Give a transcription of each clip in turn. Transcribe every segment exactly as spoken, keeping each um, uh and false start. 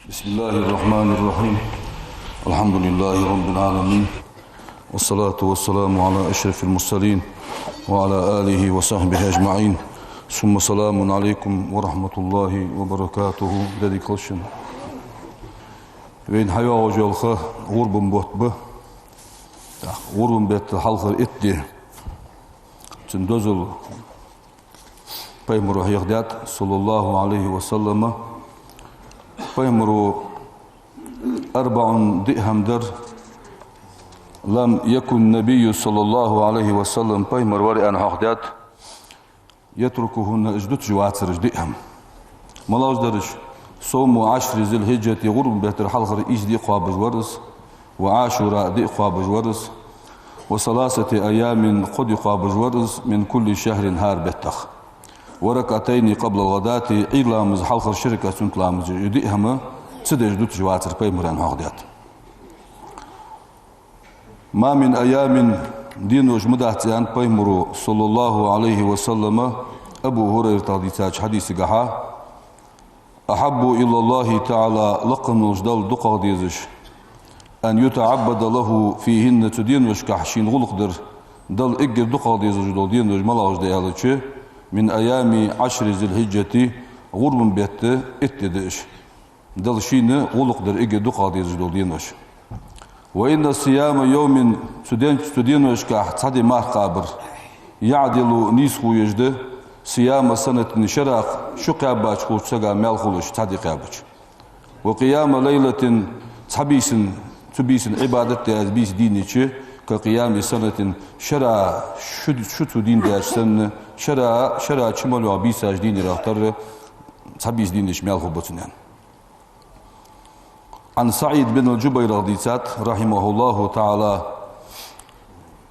بسم الله الرحمن الرحيم. الحمد لله رب العالمين. والصلاة والسلام على أشرف المرسلين وعلى آله وصحبه أجمعين. ثم سلام عليكم ورحمة الله وبركاته. Деррига хилда шун. Вайна хьайоагӀаш йола ха гӀурбан бутт ба. ГӀурбан бетта хьалхара итт ди. Цун дозал Пайхамаро хьехадаьд, صلى الله عليه وسلم. Пайхамаро أربع диъ хӀама дар. لم يكن النبي صلى الله عليه وسلم, Пайхамар вар аьнна хьехадаьд, يتركهن, уж дуташ вацар уж диъ хӀама. МалагӀаш дар уж? صوم عشر ذي الحجة, гӀурбан беттара хьалхара ийс ди кхоабаш вар из, وعاشوراء ди кхоабаш вар из, وثلاثة أيام, кхо ди кхоабаш вар из, من كل شهر, хӀара беттах, وركعتين قبل الغداة, Ӏуйра ламаза хьалхара ши ракаӀат суннат ламаз, уж диъ хӀама ца деш дуташ вацар Пайхамар аьнна хьехадаьд. ما من أيام, денош ма дац аьннад Пайхамаро, صلى الله عليه وسلم, Абу ХӀурайрата дийцача хьадисагахьа, أحب إلى الله تعالى, лакха волча Далла дукхагӀа дезаш, أن يتعبد له فيهن, цу деношкахь шийна гӀулакх дар Далла эггара дукхагӀа дезаш дола денош малагӀаш да аьлча, من أيام عشر ذي الحجة, гӀурбан бетта итт ди да уж. Далла шийна гӀулакх дар эггара дукхагӀа дезаш дола денош. وإن صيام يوم, цу ден-, цу деношкахь цхьа ди марха кхабар, يعدل, нийсхо еш да, صيام سنة, шерах шу кхаьбача хулача сага маьл хулаш цхьа ди кхаьбача. وقيام ليلة, цхьа бийсан, цу бийсан Ӏибадат даь из бийса дийнича, كقيام سنة, шера шу, шу цу дийндаьча санна, шера, шера чу мел йоагӀа бийсаш дийнарах тара цхьа бийса дийнича маьл хургба цунна. عن سعيد بن الجبير дийцад, رحمه الله تعالى,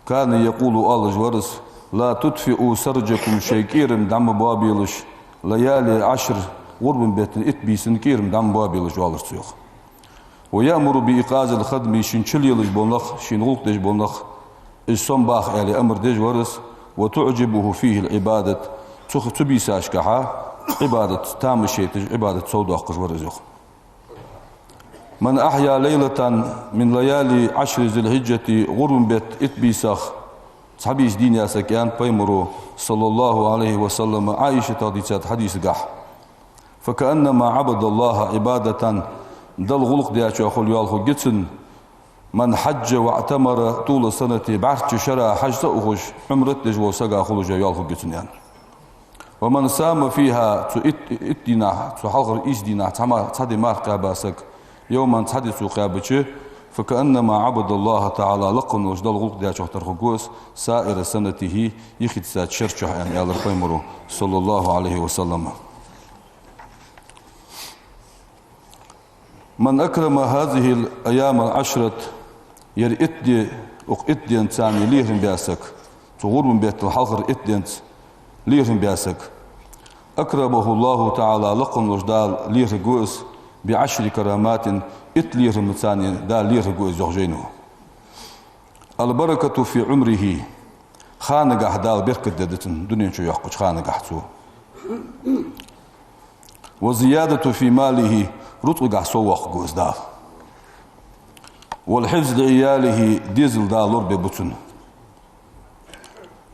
كان يقول, оалаш вар из: لا تطفئوا سرجكم, шоай кӀерам дӀа ма боабелаш, ليالي العشر, гӀурбан беттан итт бийсан кӀерам дӀа ма боабелаш, оалар цо йоах. ويأمر بإيقاظ الخدم, шийна чу лелаш бола нах, шийна гӀулакх деш бола нах, уж сомабаха аьле амар деш вар из, وتعجبه فيه العبادة, цу, цу бийсашкахьа Ӏибадат тамашийна, Ӏибадат совдоаккхаш вар из йоах. من أحيا ليلة من ليالي عشر ذي الحجة, гӀурбан бетта итт бийсах цхьа бийса дийна саг, аьннад Пайхамаро, صلى الله عليه وسلم, Ӏайшата дийцача хьадисагахь, فكأنما عبد الله عبادة, Далла гӀулакх дечоа хул йоал хургья цунна, من حج واعتمر طول سنة, бӀарчча шера хьажцӀа а ухаш, Ӏумрат деш вола сага хулаш йоал хургья цунна, аьнна. ومن صام فيها, цу итт, итт дийнахьа, цу хьалхара ийс дийнахьа цхьа ма-, цхьа ди марха кхаьба саг, يوما, цхьа ди цо кхаьбача, فكأنما عبد الله تعالى, лакха волча Далла гӀулакх дечох тара хургва из, سائر سنته, юхедиссача шера чухь, аьнна, аьлар Пайхамаро, صلى الله عليه وسلم. من أكرم هذه الأيام العشرة, ер итт ди, укх итт денца лерхӀам баь саг, цу гӀурбан беттал хьалхара итт денца лерхӀам баь саг, أكرمه الله تعالى, лакха волча Дала лерхӀаргва из, بعشر كرامات, итт лерхӀамца Дала лерхӀаргва из, йоах жайно. البركة في عمره, ханагахь Дала беркат дергда цун, дунен чу йоаккхача ханагахь цо. والزيادة في ماله, рузкъагахь соввоаккхаргва из Дала. والحفظ لعياله, дезал Дала лорабергба цунна.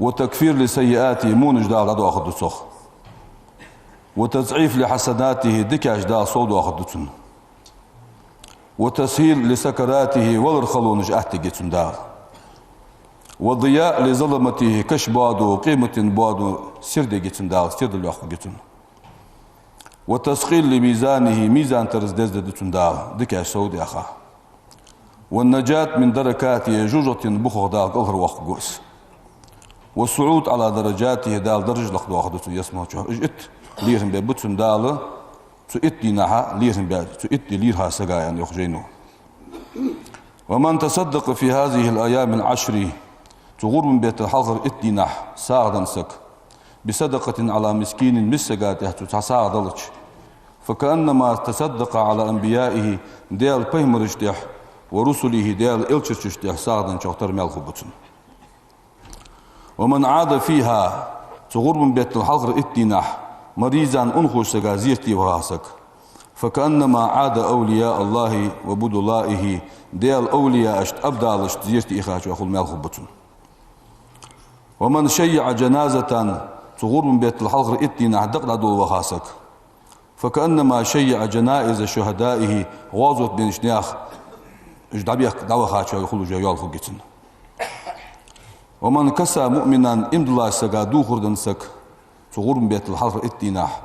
والتكفير لسيئاته, вонаш Дала дӀадоахаргда цох. والتضعيف لحسناته, дикаш Дала совдоахаргда цунна. والتسهيل لسكراته, валара халонаш аттаргья цунна Дала. والضياء لظلمته, каша боадо, къематден боадо сира дергья цунна Дала, сирдала йоаккхаргья цунна. والتثقيل لميزانه, мизан-тараз дездергда цунна Дала, дикаш совдаьха. والنجاة من دركاته, жожагӀатен бухах Дала кӀалхарвоаккхаргва из. والصعود على درجاته, Дала даржаш лакхдоахаргда цунна ялсмала чу. Уж итт лерхӀам бергба цунна Дала, цу итт дийнахьа лерхӀам баь, цу итт ди лийрхӀача сага, аьнна, йоах жайно. ومن تصدق في هذه الأيام العشر, цу гӀурбан беттал хьалхара итт дийнахьа сагӀа денна саг, بصدقة على مسكين, миска сага тӀа цо цхьа сагӀа делча, فكأنما تصدق على أنبيائه, Даьла пайхамарашта тӀа, ورسله, Даьла элчанашта тӀа сагӀа денначох тара маьл хургба цунна. ومن عاد فيها, цу гӀурбан беттал хьалхара итт дийнахьа مريضا, унахошца сага зерате ваха саг, فكأنما عاد أولياء الله وبدلائه, Даьла овлияашта, абдалашта зерате ихачоа хул маьл хургба цунна. ومن شيع جنازة, цу гӀурбан беттал хьалхарча итт дийнахьа дакъа дӀадолла ваха саг, فكأنما شيع جنائز شهدائه, гӀазот беннача наьха уж дӀабехка дӀавахачоа хул уж, йоал хургья цунна. ومن كسا مؤمنا, иман долча сага духар денна саг, цу гӀурбан беттал хьалхарча итт дийнахьа,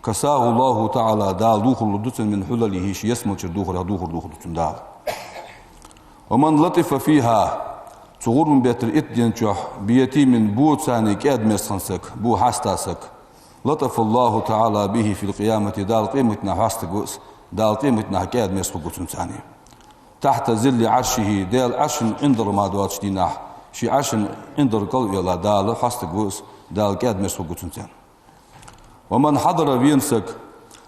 كساه الله تعالى, Дала духар лургда цунна, من حلله, ший ялсмалчура духар, духар духаргда цунна Дала. ومن لطف فيها, цу гӀурбан беттал итт ден чухь, بيتيم, бо царна кӀаьда мерза хинна саг, бо хьаста саг, لطف الله تعالى به في القيامة, Дала къематдийнахьа хьоастаргва из, Дала къематдийнахьа кӀаьда мерза хургва цунна царна. تحت ظل عرشه, Даьла Ӏарша Ӏиндар мара доацача дийнахьа, ший Ӏарша Ӏиндар кӀал а вела, Дала хьоастаргва из, Дала кӀаьда мерза хургва цунна царна. ومن حضر, вена саг,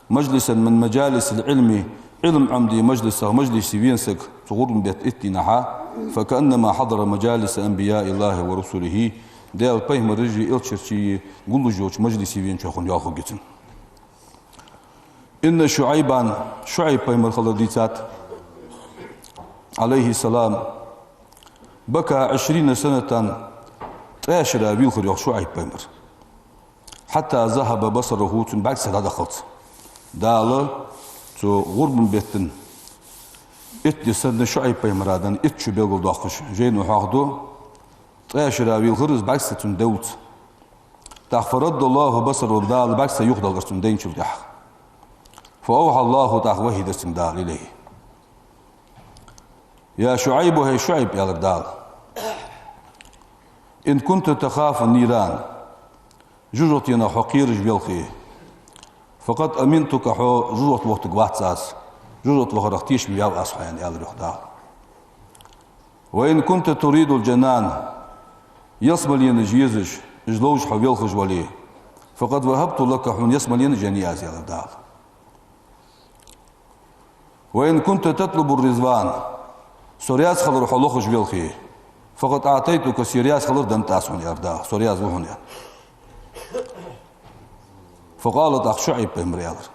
مجلسا من مجالس العلم, Ӏилма Ӏомаде мажлисах мажлисе вена саг цу гӀурбан бетта итт дийнахьа, فكأنما حضر مجالس أنبياء الله ورسله, Даьла пайхамараши элчанаши гуллуш йолча мажлисе веначоа хинна йоал хургья цунна. إن شعيبا, ШуӀайб пайхамар хилар дийцад, عليه السلام, بكى عشرين سنة, ткъаь шера вийлхар йоах ШуӀайб пайхамар. حتى ذهب بصره, цун бӀаргса дӀадаххалца. Дала цу гӀурбан бетта итт ди санна ШуӀайб пайхамара денна итт шу белгалдоаккхаш жайно хьоахаду, ткъаь шера вийлхар из бӀаргса цун девллалца. ТӀаккха فرد الله بصره, Дала бӀаргса юхадалар цун дайначул тӀехьагӀа. فأوحى الله, тӀаккха вахьий дир цунга Дала, إليه. يا شعيب, хӀай ШуӀайб, аьлар Дала, إن كنت تخاف النيران, жожагӀатенах хьо кхераш велхе, فقد أمنتك, хьо жожагӀате вохийтаргвац аз, жожагӀате вахарах тешаме ваьв аз хьо, аьнна, аьлар йоах Дала. وإن كنت تريد الجنان, ялсмаленаш езаш, уж ловш хьо велхаш вале, فقد وهبت لك, хьона ялсмаленаш еннай аз, аьлар Дала. وإن كنت تطلب الرضوان, со раьза хилар хьо лохаш велхе, فقد أعطيتك, се раьза хилар деннад аз хьона, аьлар Дала, со раьза ва хьона, аьнна. فقال, тӀаккха ШуӀайб пайхамара аьлар: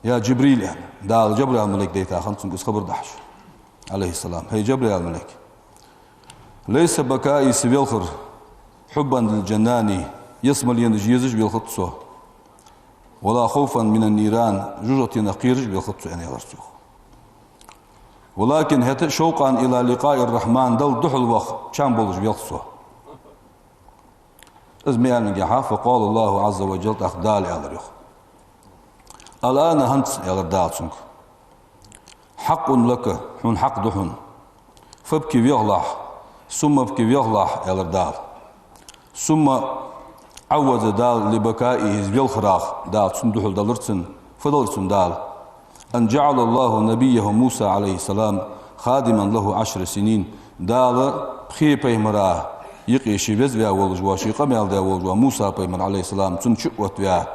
يا جبريل, аьнна, Дала Жабраил малайк дайта хиннад цунга из хабар дахьаш, عليه السلام. ХӀай Жабраил малайк, ليس بكائي, са велхар, حبا للجنان, ялсмаленаш езаш велхац со, ولا خوفا من النيران, жожагӀатенах кхераш велхац со, аьнна, аьлар цо. ولكن, хӀаьта а, شوقا إلى لقاء الرحمن, Далла духьал ваха чам болаш велх со. Из ма аьннагӀа, فقال الله عز وجل, тӀаккха Дала аьлар йоах: الآن, хӀанз, аьлар Дала цунга, حق لك, хьона хьакъ да хьона, فابك, велхалахь, ثم ابك, велхалахь, аьлар Дала. ثم عوض, Дала, لبكائه, из велхарах, Дала цунна духьал далар цунна, фу далар цунна Дала? أن جعل الله نبيه موسى عليه السلام خادما له عشر سنين, Дала пхе пайхамара юкъе ше веза ваь волаш вола, ше къамаьл даь волаш вола Муса пайхамар, عليه السلام, цунна чу а оттаваь,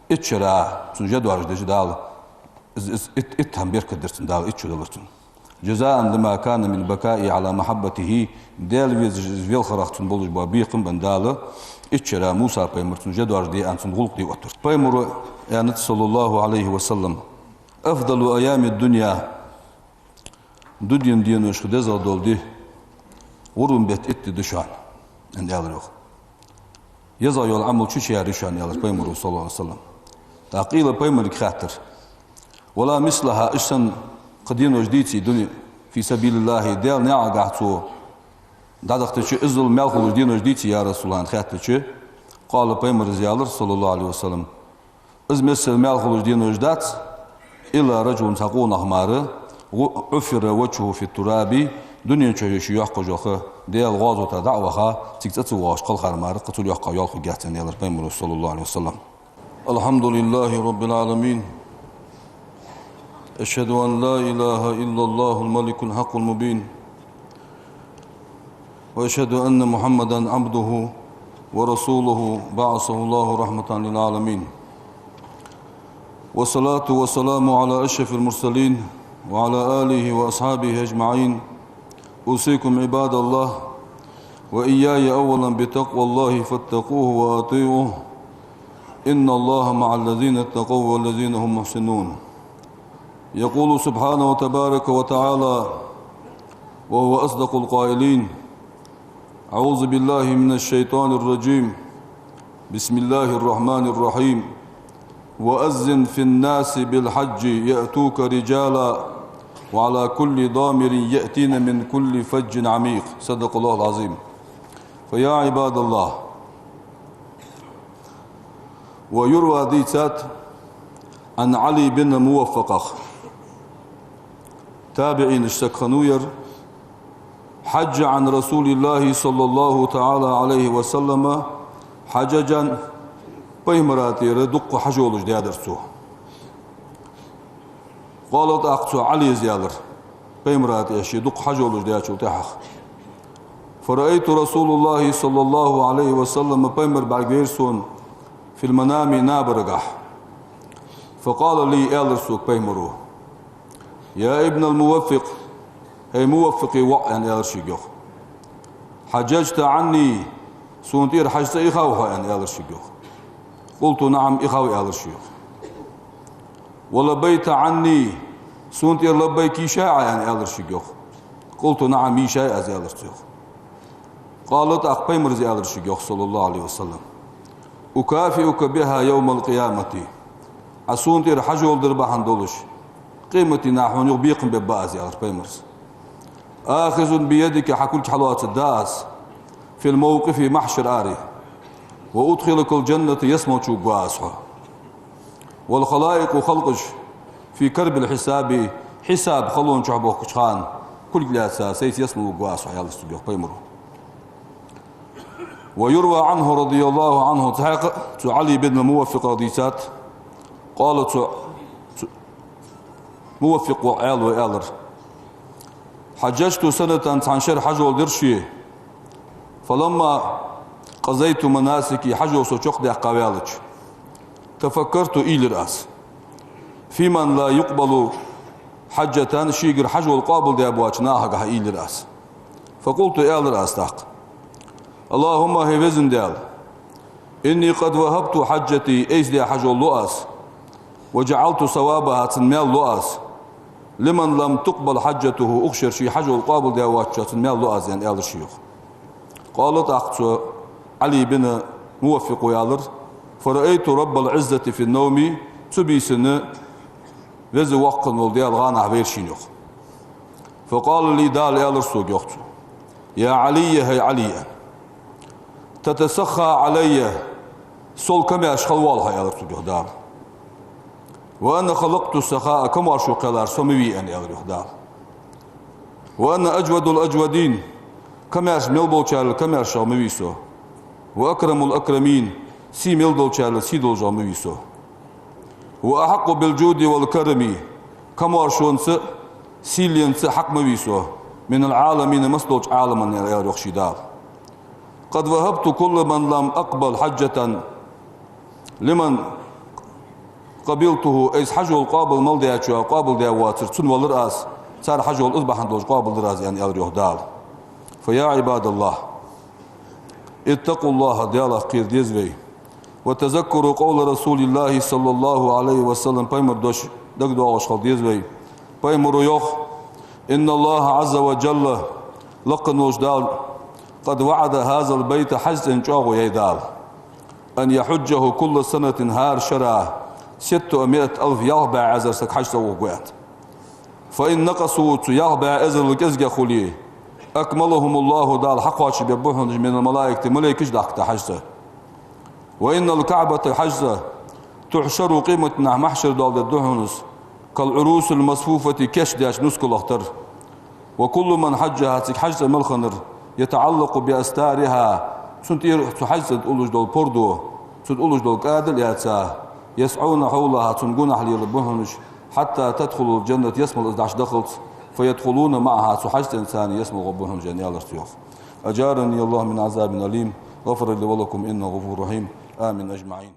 итт шера цунна жадоаржадеш Дала, из, из итт, итт хӀама беркат дир цунна Дала, итт шу далар цунна. جزاء لما كان من بكائه على محبته, Даьла везаш из велхарах цунна болаш бола бекхам бенна Дала, итт шера Муса пайхамар цунна жадоаржаде аьнна, цунна гӀулакх де оттавир. Пайхамара аьннад, صلى الله عليه وسلم: أفضل أيام الدنيا, дунен деношка дезагӀа дола ди гӀурбан бетта итт ди да шоана, аьнна, аьлар йоах. ЕзагӀа йола Ӏамал чу чу яр я шоана, аьлар пайхамара, صلى الله عليه وسلم. ТӀаккха къайла пайхамарга хаьттар: ولا مثلها, иштта санна кхы денош дийций, дуне, في سبيل الله, Даьла наькъагахьа цо дӀадахийтача, иззал маьл хулаш денош дийций, يا رسول الله, аьнна хаьттача, قال, пайхамара аьлар, صلى الله عليه وسلم: из миссел маьл хулаш денош дац, إلا رجل, цхьа къонах мара, عفر وجهه في التراب, дунен чу ший йоккха жоха, Даьла гӀазота дӀа а ваха, цига цӀа ца воагӀаш кхалхар мара, кхы цул йоккха йоал хургьяц, аьнна, аьлар пайхамара, صلى الله عليه وسلم. الحمد لله رب العالمين. أشهد أن لا إله إلا الله الملك الحق المبين. وأشهد أن محمدا عبده ورسوله، بعثه الله رحمة للعالمين. والصلاة والسلام على أشرف المرسلين وعلى آله وأصحابه أجمعين. أوصيكم عباد الله وإياي أولا بتقوى الله فاتقوه وأطيعوه. إن الله مع الذين اتقوا والذين هم محسنون. يقول سبحانه وتبارك وتعالى، وهو أصدق القائلين: أعوذ بالله من الشيطان الرجيم. بسم الله الرحمن الرحيم. وأذن في الناس بالحج يأتوك رجالا وعلى كل ضامر يأتين من كل فج عميق. صدق الله العظيم. فيا عباد الله، ويروى дийцад عن علي بن موفق, табиӀинаш саг хиннав ер, حج عن رسول الله صلى الله تعالى عليه وسلم حججا, пайхамара тӀера дукха хьажолаш даьдар цо. Къала тӀаккха цу Ӏалийс аьлар, пайхамара тӀера ше дукха хьажолаш даьчул тӀехьагӀа: فرأيت رسول الله صلى الله عليه وسلم, пайхамар бӀаргавайра сона, في المنام, набарагахьа. فقال لي, аьлар сога пайхамаро: يا ابن الموفق, хӀай Муваффакъа воӀ, аьнна, аьлар шийга йоах. حججت عني, сона тӀера хьаж цӀа ихав хьо, аьнна, аьлар шийга йоах. قلت نعم, ихав, аьлар шийга йоах. ولبيت عني, сона тӀера лаббайк йийшай Ӏа, аьнна, аьлар шийга йоах. قلت نعم, йийшай аз, аьлар цо йоах. Къала тӀаккха пайхамара аьлар шийга йоах, صلى الله عليه وسلم: أكافئك بها يوم القيامة. Ӏа сона тӀера хьажол дар бахьан долаш, къематдийнахьа хьона юха бекхам бергба аз, аьлар пайхамара. آخذ بيدك, хьа кулг хьалоацаргда аз, في الموقف, махьшара аре, وأدخلك الجنة, ялсмала чу вугаргва аз хьо. والخلائق, халкъаш, في كرب الحساب, хьисаба халон чу бохкача хана, кулг лаьца сайца ялсмала вугаргва аз хьо, аьлар цо йоах пайхамаро. ويروى عنه رضي الله عنه, цхьаькха цу Ӏали бин Муваффакъах дийцад, къала цу, цу Муваффакъа аьлар, аьлар: حججت سنة, цхьан шера хьажол дир ше, فلما قضيت مناسكي, хьажол со чакхдаьккха ваьлча, تفكرت, уйла йир аз, في من لا يقبل حجة, шийгара хьажол къоабалдаь боацача нахагахьа уйла йир аз. فقلت, аьлар аз тӀаккха: اللهم, хӀай Веза Даьла, إني قد وهبت حجتي, айса даь хьажол лу аз, وجعلت ثوابها, цун маьл лу аз, لمن لم تقبل حجته, укх шера ший хьажол къоабалдаь воацачоа цун маьл лу аз, аьнна, аьлар ше йоах. Къала тӀаккха цу Ӏали бин Муваффакъа аьлар: فرأيت رب العزة في النوم, цу бийсан Веза Воккха вола Даьла гӀанахьа вайра шийна йоах. فقال لي, Дала аьлар сога йоах цо: يا علي, хӀай Ӏали, تتسخى علي, сол камаьрша хила воал хьо, аьлар сога йоах Дала. وأنا خلقت السخاء, камаьршо кхеллар со ма вий, аьнна, аьлар йоах Дала. وأنا أجود الأجودين, камаьрша мел болчарел камаьршагӀа ма вий со. وأكرم الأكرمين, сий мел долчарел сий долчагӀа ма вий со. وأحق بالجود والكرم, камаьршонца, сийленца хьакъ ма вий со, من العالمين, массадолча Ӏаламах, аьлар йоах ший Дала. قد وهبت كل من لم أقبل حجة لمن قبلته, айса хьажол къоабал мел даьчоа къоабалдаь воацар цунна велар аз, цар хьажол из бахьан долаш къоабалдир аз, аьнна, аьлар йоах Дала. فيا عباد الله، اتقوا الله, Даьлах кхера деза вай. وتذكروا قول رسول الله صلى الله عليه وسلم, пайхамара дош дагадоагӀаш хила деза вай. Пайхамаро йоах: إن الله عز وجل, лакха волча Дала, قد وعد هذا البيت, хьажцӀен чӀоагӀо яьй Дала, أن يحجه كل سنة, хӀара шера, ستمائة ألف, ялх бӀаь эзар саг хьажцӀа ухаргва аьнна. فإن نقصوا, цу ялх бӀаь эзарал кӀезигагӀа хуле, أكملهم الله, Дала хьакхоачашбергба хьона из, من الملائكة, малейкаш дахкаргда хьажцӀа. وإن الكعبة, хьажцӀа, تحشر, къематдийнахьа махьшар доаладергда хьона из, كالعروس المصفوفة, кийчдаьча нускалах тара. وكل من حجها, цига хьажцӀа мел хиннар, يتعلق بأستارها, цунна тӀера цу хьажцӀа тӀа уллаш дола пордо, цу тӀа уллаш дола кӀадал а яьца, يسعون حولها, цун гонахьа лелабергба хьона уж, حتى تدخل الجنة, ялсмала из дӀачудахалца, فيدخلون معها, цу хьажцӀенца царна ялсмала гӀоргба хьона уж, аьнна, аьлар цо йоах. أجارني الله من عذاب أليم، غفر لي ولكم إنه غفور رحيم. آمين أجمعين.